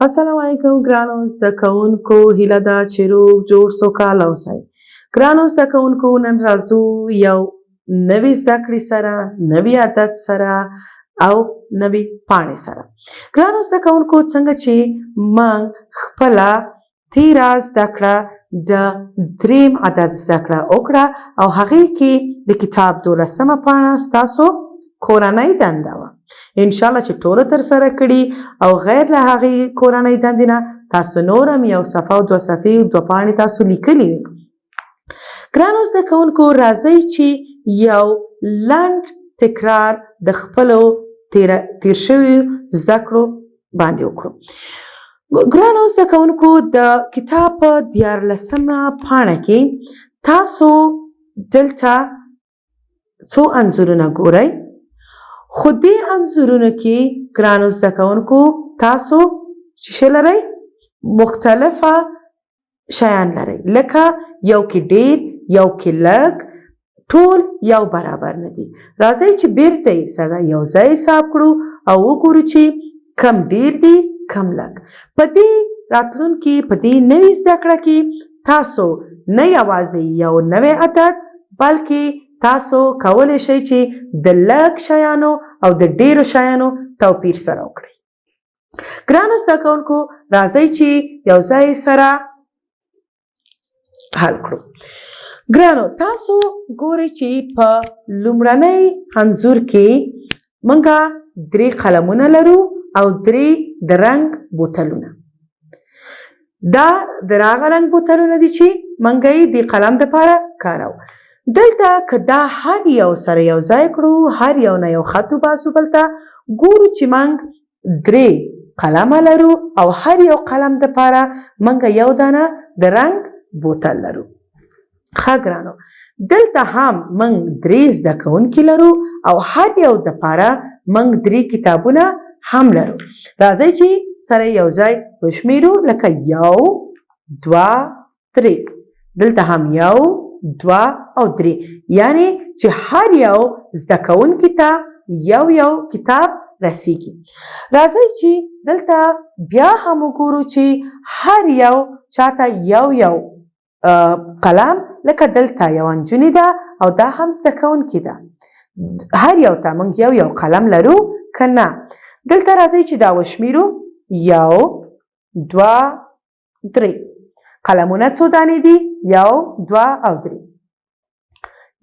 السلام علیکم ګرانو زده کوونکو، هیله ده چې روغ جوړ سوکاله اوسئ. ګرانو زده کوونکو، نن راځو یو نوې زده کړې سره، نوي عادت سره او نوې پاڼې سره. ګرانو زده کوونکو، څنګه چې موږ خپله تیره زده کړه د دریم عدد زده کړه وکړه او هغې کې د کتاب 12مه پاڼه ستاسو کورنۍ دنده وه، انشاءالله چې ټوله ترسره کړي او غیر له هغې کورنۍ دندې نه تاسو نور هم یو صفحه او دوه صفحې او دوه پاڼې تاسو لیکلي وي. ګرانو زده کوونکو، راځئ چې یو لنډ تکرار د خپلو تیر شویو زده کړو باندې وکړو. ګرانو زده کوونکو، د کتاب په 13مه پاڼه کې تاسو دلته څو انځورونه ګورئ، خو دې انځورونو کې ګرانو زده کوونکو تاسو څه شی لرئ؟ مختلفه شیان لرئ، لکه یو کې ډیر، یو کې لږ، ټول یو برابر نه دي. راځئ چې بیرته یې سره یو ځای حساب کړو او وګورو چې کم ډیر دي کم لږ. په دې راتلونکي، په دې نوې زده کړه کې تاسو نه یوازې یو نوی عدد، بلکې تاسو کولی شئ چې د لږ شیانو او د ډیرو شیانو توپیر سره وکړئ. ګرانو زده کوونکو، راځئ چې یو ځای سره حل کړو. ګرانو، تاسو ګورئ چې په لومړنۍ انځور کې موږ درې قلمونه لرو او درې د رنګ بوتلونه. دا د هغه رنګ بوتلونه دي چې موږ یې د قلم دپاره کاروو. دلته که دا هر یو سره یو ځای کړو، هر یو نه یو خط وباسو، بل ته ګورو چې موږ درې قلمه لرو او هر یو قلم دپاره موږ یو دانه د رنګ بوتل لرو. ښه ګرانو، دلته هم موږ درې زده کوونکي لرو او هر یو دپاره موږ درې کتابونه هم لرو. راځئ چې سره یو ځای وشمیرو، لکه یو، دوه، درې. دلته هم یو، دوه او درې، یعنی چې هر یو زده کوونکي ته یو یو کتاب رسیږي. راځئ چې دلته بیا هم وګورو چې هر یو چاته یو یو قلم، لکه دلته یو نجونې ده او دا هم زده کوونکې ده، هر یو ته موږ یو یو قلم لرو که نه؟ دلته راځئ چې دا وشمیرو، یو، دوه، درې. قلمونه څو دانې دي؟ یو، دوه او درې.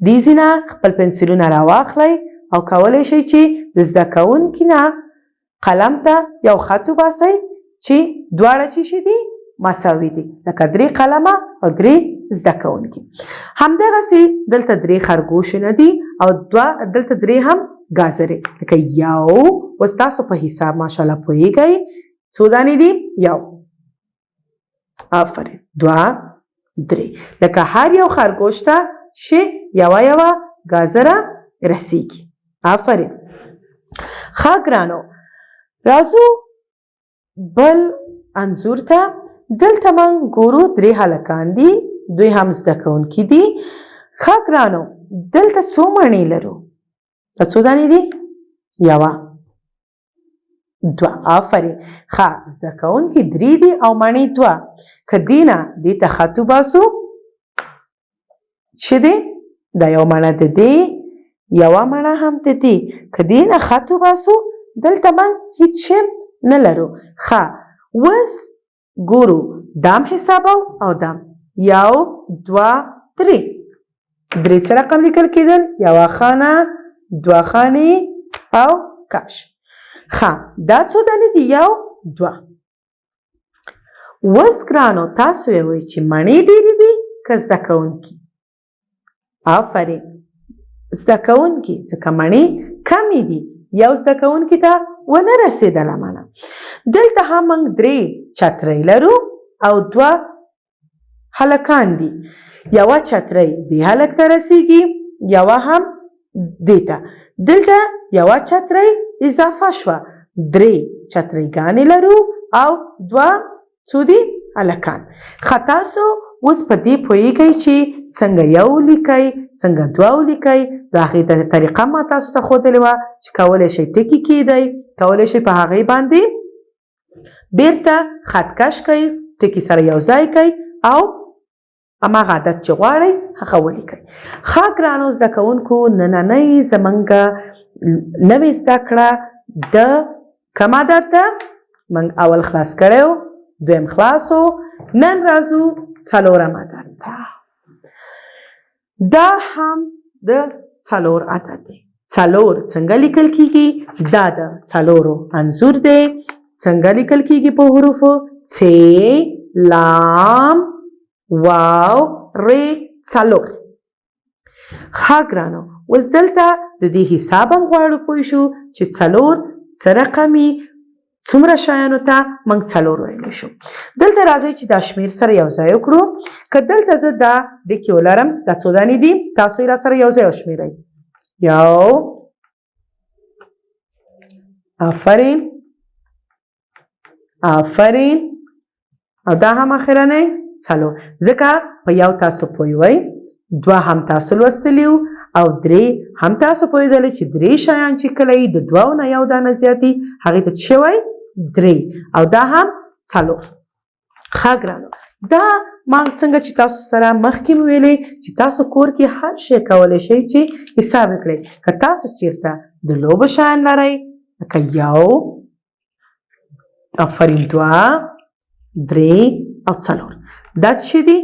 دې ځینه خپل پنسلونه راواخلئ او کولی شئ چې د زده کوونکي نه قلم ته یو خط وباسئ چې دواړه چې شي دي مساوي دي، لکه درې قلمه او درې زده کوونکي. همدغسې دلته درې خرګوشونه دي او دوه دلته درې هم ګازرې، لکه یو. اوس تاسو په حساب ماشاءالله پوهېږئ څو دانې دي؟ یو، آفرین، دوه، درې. لکه هر یو خرګوش ته چې یوه یوه ګازره رسیږي. آفرین. ښه ګرانو، راځو بل انځور ته. دلته موږ ګورو درې هلکان دي، دوی هم زده کوونکي دي. ښه ګرانو، دلته څو مڼې لرو؟ دا څو دانې دي؟ یوه، دوه. آفرین. ښه، زده کوونکي درې دي او مڼې دوه. که دې نه دې ته خط وباسو چې دی دا یو مڼه د دې، یوه مڼه هم د دې، که دې نه خط وباسو دلته موږ هیڅ شی نه لرو. ښه، اوس ګورو دام حسابو او دام یو، دوه، درې. درې څه رقم لیکل کېدل؟ یوه خانه، دوه خانې او کش. ښه، دا څو دانې دي؟ یو، دوه. اوس ګرانو تاسو یې وایئ چې مڼې ډېرې دي که زده کوونکي؟ آفرین، زده کوونکي، ځکه مڼې کمې دي، یو زده کوونکي ته ونه رسېدله مڼه. دلته هم موږ درې چترۍ لرو او دوه هلکان دي. یوه چترۍ دې هلک ته رسیږي، یوه هم دې ته. دلته یوه چترۍ اضافه شوه، درې چترۍ ګانې لرو او دوه څو دي؟ هلکان. ښه، تاسو اوس په دې پوهیږئ چې څنګه یو ولیکئ، څنګه دوه ولیکئ. د هغې د طریقه ما تاسو ته ښودلې وه چې کولی شئ ټکي کیدئ، کولی شئ په هغې باندې بیرته خط کش کړئ، ټکي سره یو ځای کړئ او هماغه عدد چې غواړئ هغه ولیکئ. ښه ګرانو زده کوونکو، نننۍ زمونږ نوې زده کړه د کوم عدد ده؟ موږ اول خلاص کړی و، دویم خلاص و، نن راځو څلورم عدد ته. دا هم د څلور عدد دی. څلور څنګه لیکل کیږي؟ دا د څلورو انځور دی. څنګه لیکل کیږي په حروفو؟ څ، لام، واو، ر، څلور. ښه ګرانو، اوس دلته د دې حساب هم غواړو پوه شو چې څلور څه رقمي، څومره شیانو ته موږ څلور ویلی شو. دلته راځئ چې دا شمیر سره یو ځای وکړو. که دلته زه دا ډکې ولرم، دا څو دانې دي؟ تاسو یې را سره یو ځای وشمېرئ. یو، آفرین، آفرین، او دا هم اخرنی څلور، ځکه په یو تاسو پوه وئ، دوه هم تاسو لوستلي او درې هم تاسو پوهېدلی چې درې شیان چې کله یې د دوو نه یو دانه زیات دي هغې ته څه وایي؟ درې، او دا هم څلور. ښه ګرانو، دا ما څنګه چې تاسو سره مخکې مې ویلې چې تاسو کور کې هر شی کولی شئ چې حساب وکړئ. که تاسو چیرته د لوبو شیان لرئ لکه یو، آفرین، دوه، درې او څلور، دا چې دي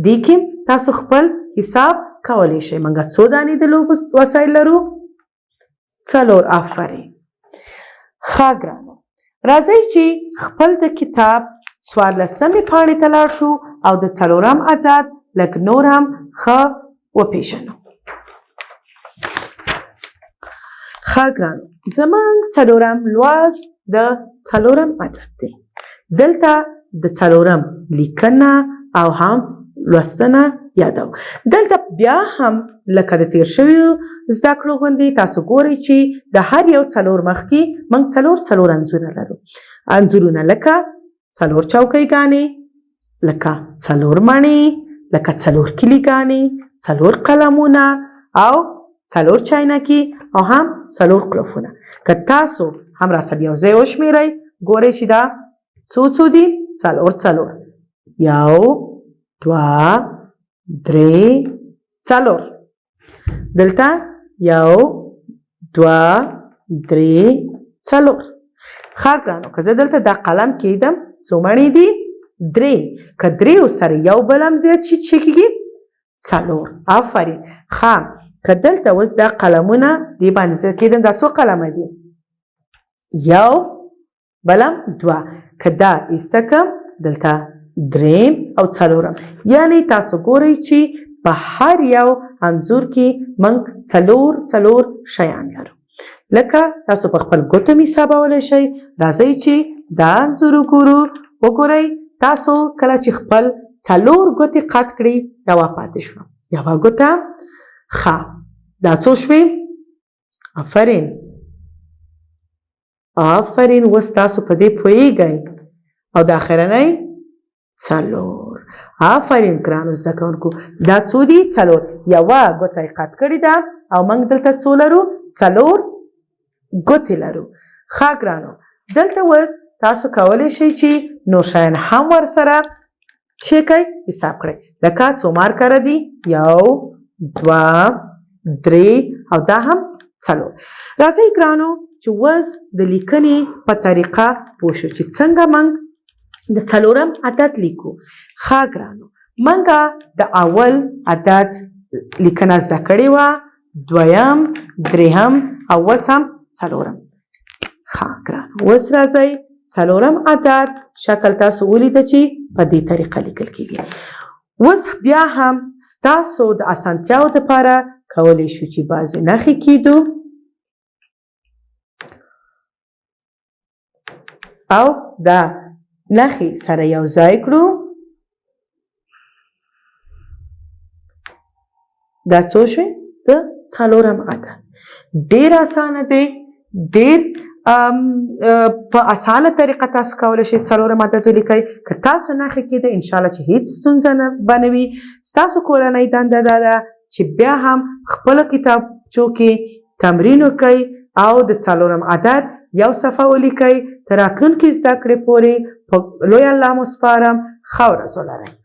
دې کې تاسو خپل حساب کولی شئ. موږ څو دانې د لوبو وسایل لرو؟ څلور. آفرین. ښه ګرانو، راځئ چې خپل د کتاب څوارلسمې پاڼې ته لاړ شو او د څلورم عدد لږ نور هم ښه وپېژنو. ښه ګرانو، زموږ څلورم لوست د څلورم عدد دی. دلته د څلورم لیکنه او هم لوستنه یادو. دلته بیا هم لکه د تیر شویو زده کړو غوندې تاسو ګورئ چې د هر یو څلور مخکې موږ څلور څلور انځوره لرو. انځورونه لکه څلور چوکۍ ګانې، لکه څلور مڼې، لکه څلور کیلي ګانې، څلور قلمونه او څلور چاینکې او هم څلور قلفونه. که تاسو هم راسره یو ځای وشمېرئ، ګورئ چې دا څو څو دي؟ څلور څلور. یو، دوه، درې، څلور. دلته یو، دوه، درې، څلور. ښه ګرانو، که زه دلته دا قلم کېږدم، څو مڼې دي؟ درې. که درېو سره یو بل هم زیات شي څه کېږي؟ څلور. آفرین. ښه، که دلته اوس دا قلمونه دې باندې زه کېږدم، دا څو قلمه دي؟ یو، بل هم دوه. که دا ایسته کړم، دلته دریم او څلورم. یعنی تاسو ګورئ چې په هر یو انځور کې موږ څلور څلور شیان لرو. لکه تاسو په خپل ګوتو مې حسابولی شئ. راځئ چې دا انځور وګورو. وګورئ تاسو کله چې خپل څلور ګوتې قات کړئ، یوه پاتې شوه، یوه ګوته. ښه، دا څو شوې؟ آفرین، آفرین. اوس تاسو په دې پوهېږئ. او دا اخرنی څلور. آفرین ګرانو زده کوونکو، دا څو دي؟ څلور. یوه ګوته یې قات کړې ده او موږ دلته څو لرو؟ څلور ګوتې لرو. ښه ګرانو، دلته اوس تاسو کولی شئ چې نور شیان هم ورسره چې کړئ، حساب کړئ. لکه څو مارکره دي؟ یو، دوه، درې او دا هم څلور. راځئ ګرانو چې اوس د لیکنې په طریقه پوه شو چې څنګه موږ د څلورم عدد لیکو. ښه ګرانو، موږ د اول عدد لیکنه زده کړې وه، دویم، دریم او اوس هم څلورم. ښه ګرانو، اوس راځئ څلورم عدد شکل تاسو ولیده چې په دې طریقه لیکل کیږي. اوس بیا هم ستاسو د اسانتیاو دپاره کولی شو چې بعضې نښې کیدو او دا نښې سره یو ځای کړو. دا څو شوې؟ د څلورم عدد. ډیر اسانه دی، ډیر په اسانه طریقه تاسو کولی شئ څلورم عدد ولیکئ. که تاسو نښې کېده، انشاءالله چې هیڅ ستونزه نه به نه وي. ستاسو کورنۍ دنده دا ده چې بیا هم خپلو کتابچو کې تمرین وکړئ او د څلورم عدد یو صفحه ولیکئ. تر راتلونکي زده کړې پورې په لوی الله مو سپارم. ښه ورځ ولرئ.